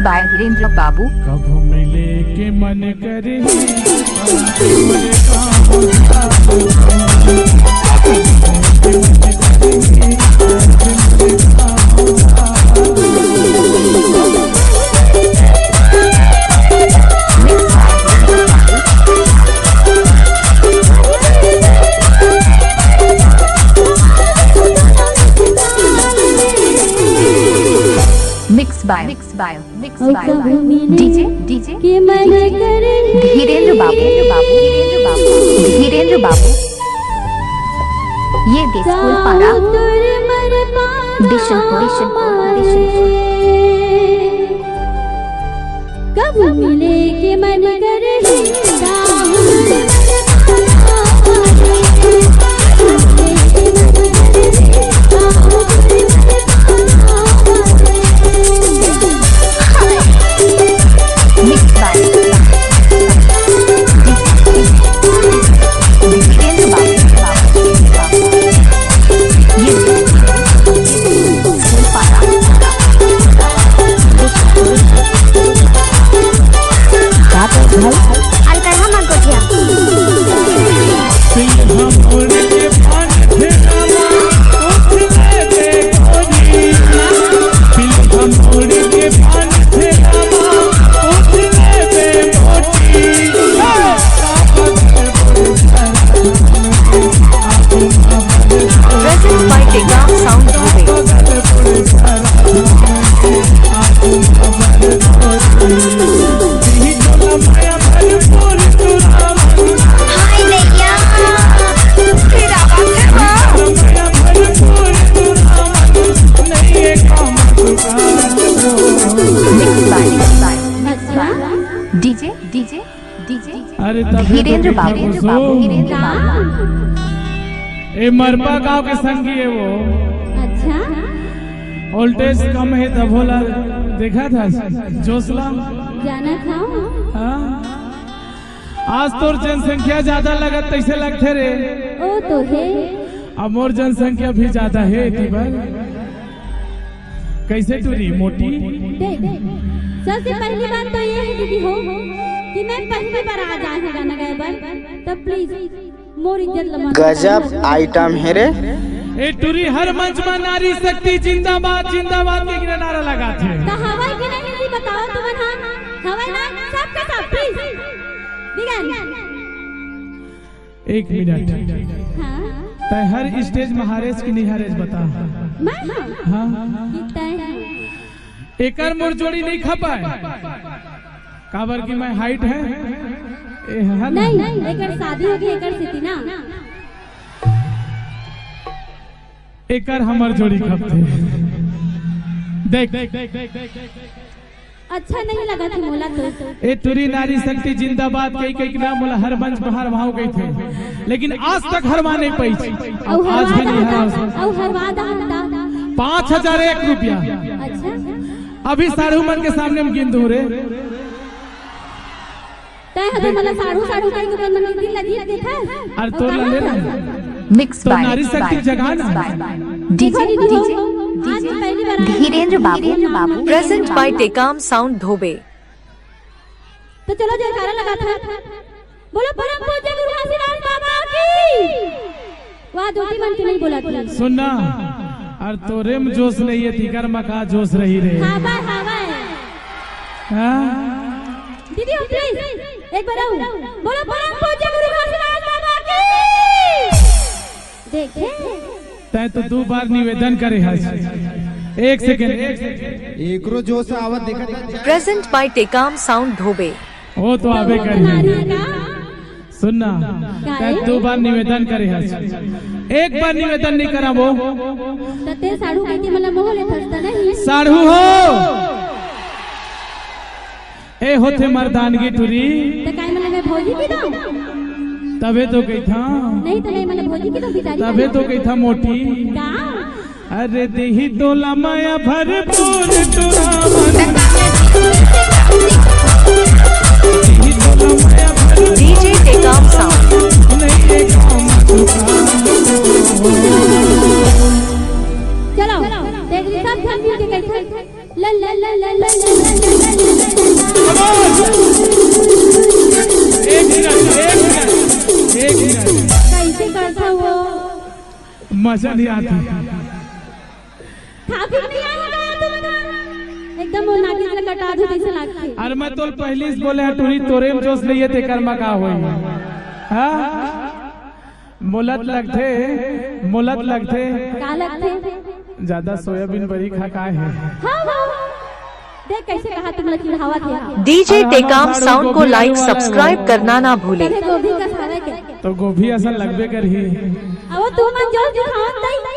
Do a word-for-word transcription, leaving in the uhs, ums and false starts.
by Dhirendra बाबू। कभू मिले के मन करे। Mix by, mix by, mix by DJ, DJ के मन करे धीरेंद्र बाबू, धीरेंद्र बाबू, धीरेंद्र बाबू। ये देश स्कूल पारा। बिशनपुर, बिशनपुर, बिशनपुर। कब मिले के मन करे। अलकरहा मन कोठिया। Present by Tekam Sound Dhube। हाय भैया, तेरा बात है। DJ, DJ, DJ। अरे तब धीरेंद्र बाबू, धीरेंद्र बाबू, धीरेंद्र बाबू। ए मरपा गांव के संगी है वो। अच्छा। वोल्टेज कम है तब होला। देखा था जोसला। जाना था। हाँ। आज तोर जनसंख्या ज्यादा लगत तैसे लगथे रे। ओ तो है। अब मोर जनसंख्या भी ज्यादा है एती बर। कैसे टूरी मोटी? देख, सबसे पहली बात तो ये है दीदी हो कि मैं पहली बार आ जाए हूँ गाना गाए बर, तो प्लीज मोर इज्जत लमन। गजब आइटम है रे। ए टूरी हर मंच में नारी शक्ति जिंदाबाद, जिंदाबाद के गिरे नारा लगाथे। तो हवा के नहीं जी बताओ तुमन, हाँ? हवा ना सबका सब, प्लीज। बिगन। एक मिनट। हाँ। तय हर स्टेज में हारेस कि नहीं हारेस बता। मैं हाँ। हाँ। कि तय हाँ। एकर मोर जोड़ी नहीं खपाए। काबर कि मैं हाइट है। ए, है ना? नहीं, एकर शादी होगी, एकर सेती ना। एकर हमर जोड़ी खपथे। देख। अच्छा नहीं लगा था मोला तो। ए टूरी नारी शक्ति जिंदाबाद कई कई के नाम मोला हर मंच बाहर भाव गई थे, लेकिन आज तक हरवा नहीं पाई। अउ आज हरवा भी नहीं दहा हरवा। ता, अउ हरवा दहा ता। पाँच हजार एक रुपया। अच्छा। अभी साढ़ू मन के सामने हम गिन दूं रे। तय हदे मला साढ़ू साढ़ू कई दुकान मन के दिल ला जीत देथा। अरे तोर ला ले ना। Mix तो by, नारी शक्ति by, जगा ना। Mix by। DJ, देखो दीदी, DJ, आज DJ। पहली बार आया। धीरेंद्र बाबू, धीरेंद्र बाबू। Present by Tekam Sound धोबे। तो चलो जयकारा लगा था। बोलो परम पूज्य गुरु घासीदास बाबा की। वाह, दो तीन मन क्यों नहीं बोला तू? सुनना, अरे तोरे में जोश नहीं है, तिकर में का जोश रही रे? हावय, हावय। हाँ? दीदी हो, प्लीज, एक बार आओ। बोलो, परम पूज्य गुरु घासीदास बाबा की। देखे? तैं तो दो बार निवेदन करे हस। एक सेकंड, एक सेकंड। एकरो जोश आवत देखत है। Present by Tekam Sound धोबे। वो तो आबे करही। नारी का सुनना, का तैं है? दो बार निवेदन करे हस, एक बार निवेदन नहीं करा वो। त ते साढ़ू कहिके मला मोह लेथस त नहीं? साढ़ू हो, ए होथे मर्दानगी टुरी। त काई मला मैं भौजी की दो? तभे तो कहिथा। नहीं त नहीं मला भौजी की दो बिचारी तभे का। तो कहिथा मोटी। का? अरे देही तोला माया भरपूर टुरावन। देही तोला माया भरपूर DJ टेकाम साउंड। नहीं ये काम टुरावन। चलो, देख ली सब झन मिल के कहिथे। ला ला ला ला ला ला ला ला। एक मिनट, एक मिनट, एक मिनट। कैसे करता वो? मजा नहीं आती। ट्रैफिक नहीं आया का तुम लोग? एकदम वो नागिन से कटा दो जैसे लगती। अरे मैं तो पहले ही बोले हैं, टूरी तोरे में जोश नहीं है, तेकर में का होई? हाँ? मोलत लगथे, मोलत लगथे। का लगते? ज्यादा सोयाबीन बरी खा का है? हाँ वो। देख कैसे कहा तुम लोग चिढ़ावा थे। डीजे टेकाम साउंड को लाइक सब्सक्राइब करना ना भूले। तेरे गोभी का सारा क्या? तो गोभी असन लगबे करही। अब वो तुम मन जोश दिखावत नहीं।